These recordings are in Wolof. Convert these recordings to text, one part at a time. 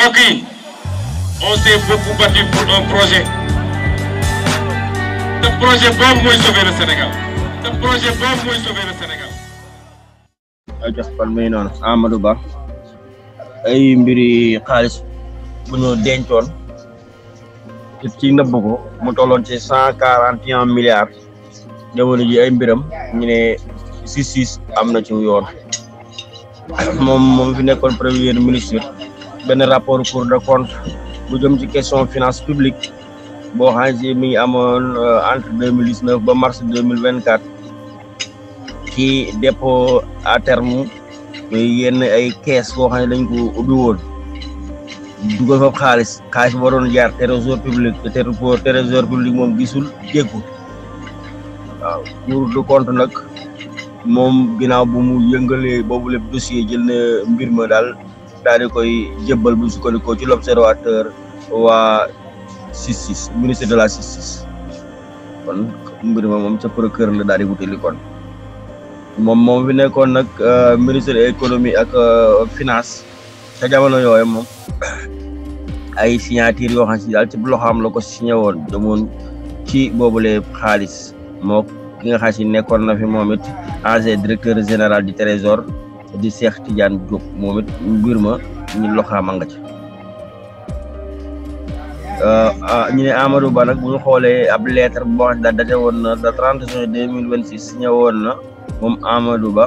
mbokk yi on s'est beaucoup battu pour un projet te projet boobu mooy sauver le Sénégal te projet boobu mooy sauver le Sénégal. jox kon muy noonu Amadou Ba ay mbiri xaalis bu ñu dencoon ci nëbb ko mu tolloon ci 141 milliards jamono ji ay mbiram ñu ne 6 am na ci yoon moom fi nekkoon premier ministre benn rapport Cour des comptes bu jëm ci question finance publique boo xam ne mi ngi amoon entre 2019 ba mars 2024 ci dépôt à terme yenn ay caisse boo xam ne dañ ko ubbi woon dugal fa xaalis ba doon jaar trésor public te trésor public moom gisul déggu waaw Cour des comptes nag moom ginnaaw bu mu yëngalee boobu lépp dossier jël na mbir ma daal di koy jébbal bu sukkandikoo ci l'observateur waa justice ministre de la justice kon mbir ma moom ca procureur la daal di wutali kon moom fi nekkoon nag ministre économie ak finance ca jamono yooyu moom ay signature yoo xam si daal ci loxoom la ko signé woon demoon ci boobule xaalis moo ki nga xam si nekkoon na fi moom it ancien directeur général du trésor di Cheikh Tidiane Diop moom it mbir ma ñu loxaam a nga ci ñu ne Amadou Ba nag bu ñu xoolee ab lettre boo xam ne daal daté woon na le 30 juin 2026 signé woon na moom Amadou Ba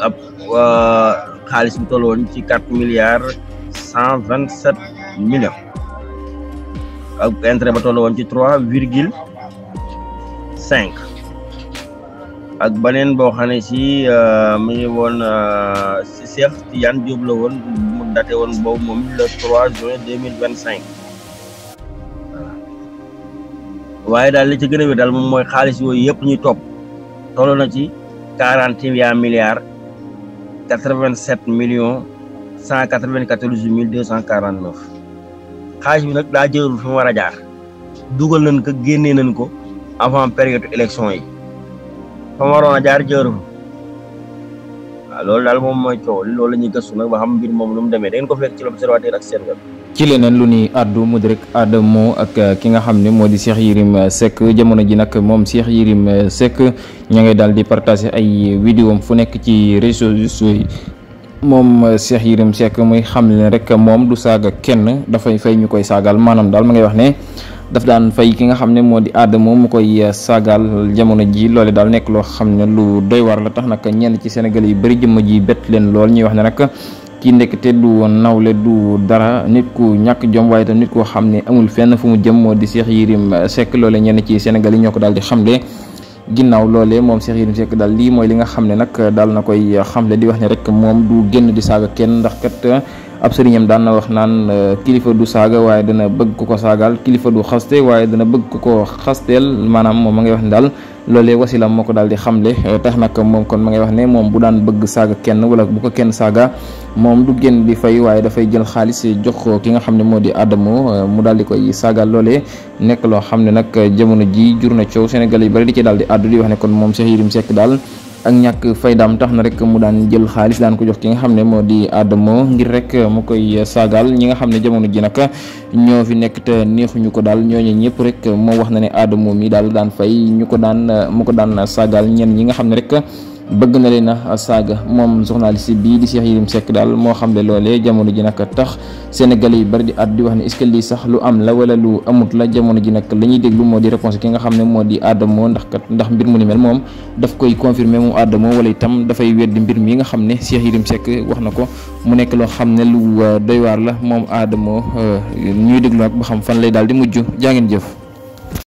ab xaalis bu toll woon ci 4 milliards 127 millions ak intérêt ba toll woon ci 3,5 ak beneen boo xam ne si mu ngi woon si Cheikh Tidiane Diop la woon mu daté woon boobu moom le 3 juin 2025 waaye daal li ci gën a wér daal moom mooy xaalis yooyu yëpp ñuy topp toll na ci 41 milliards 87 millions 194 mille 249 xaalis bi nag daa jëlul fi mu war a jaar dugal nañ ko génnee nañ ko avant période élection yi fa mu waroon a jaar jëru waaw loolu daal moom mooy coow li loolu la ñuy gëstu nag ba xam mbir moom lu mu demee da ngeen ko fekk ci l'observateur ak seen web. ci leneen lu ni addu mu di rek Adamo ak ki nga xam ne moo di Cheikh Yérim Seck jamono ji nag moom Cheikh Yérim Seck ña ngay daal di partager ay vidéo fu nekk ci réseaux sociaux yi moom Cheikh Yérim Seck muy xam ne rek moom du saaga kenn dafay fay ñu koy saagaal maanaam daal ma ngay wax ne daf daan fay ki nga xam ne moo di Adamo mu koy saagaal jamono ji loole daal nekk loo xam ne lu doy war la tax nag ñenn ci Sénégal yu bëri jëmm ji bett leen lool ñuy wax ne nag kii ndekete du nawle du dara nit ku ñàkk jom waaye tam nit koo xam ne amul fenn fu mu jëm moo di Cheikh Yérim Seck loole ñenn ci Sénégal yi ñoo ko daal di xamle ginnaaw loolee moom Cheikh Yérim Seck daal lii mooy li nga xam ne nag daal na koy xamle di wax ne rek moom du génn di saaga kenn ndax kat ab sëriñam daan na wax naan kilifa du saaga waaye dana bëgg ku ko saagaal kilifa du xaste waaye dana bëgg ku ko xasteel maanaam moom ma ngay wax ne daal loolee wasilam moo ko daal di xamle tax nag moom kon ma ngay wax ne moom bu daan bëgg saaga kenn wala bu ko kenn saaga moom du génn di fay waaye dafay jël xaalis jox ko ki nga xam ne moo di Adamo mu daal di koy saagaal loolee nekk loo xam ne nag jamono ji jur na coow Sénégal yi bari di ci daal di àddu di wax ne kon moom Cheikh Yérim Seck daal ak ñàkk faydaam tax na rek mu daan jël xaalis daan ko jox ki nga xam ne moo di Adamo ngir rek mu koy saagaal ñi nga xam ne jamono ji nag ñoo fi nekk te neexuñu ko daal ñooñu ñëpp rek moom wax na ne Adamo mi daal daan fay mu ko daan saagaal ñenn ñi nga xam ne rek bëgg na leen a saaga moom journaliste bii di Cheikh Yérim Seck daal moo xam ne loolee jamono ji nag tax Sénégalais yi bari di at di wax ne est-ce que lii sax lu am la wala lu amut la jamono ji nag la ñuy déglu moo di réponse ki nga xam ne moo di Adamo ndax mbir mu ni mel moom daf koy confirmer mu Adamo wala itam dafay weddi mbir mi nga xam ne Cheikh Yérim Seck wax na ko mu nekk loo xam ne lu doy waar la moom Adamo ñuy déglu nag ba xam fan lay daal di mujj jaa ngeen jëf.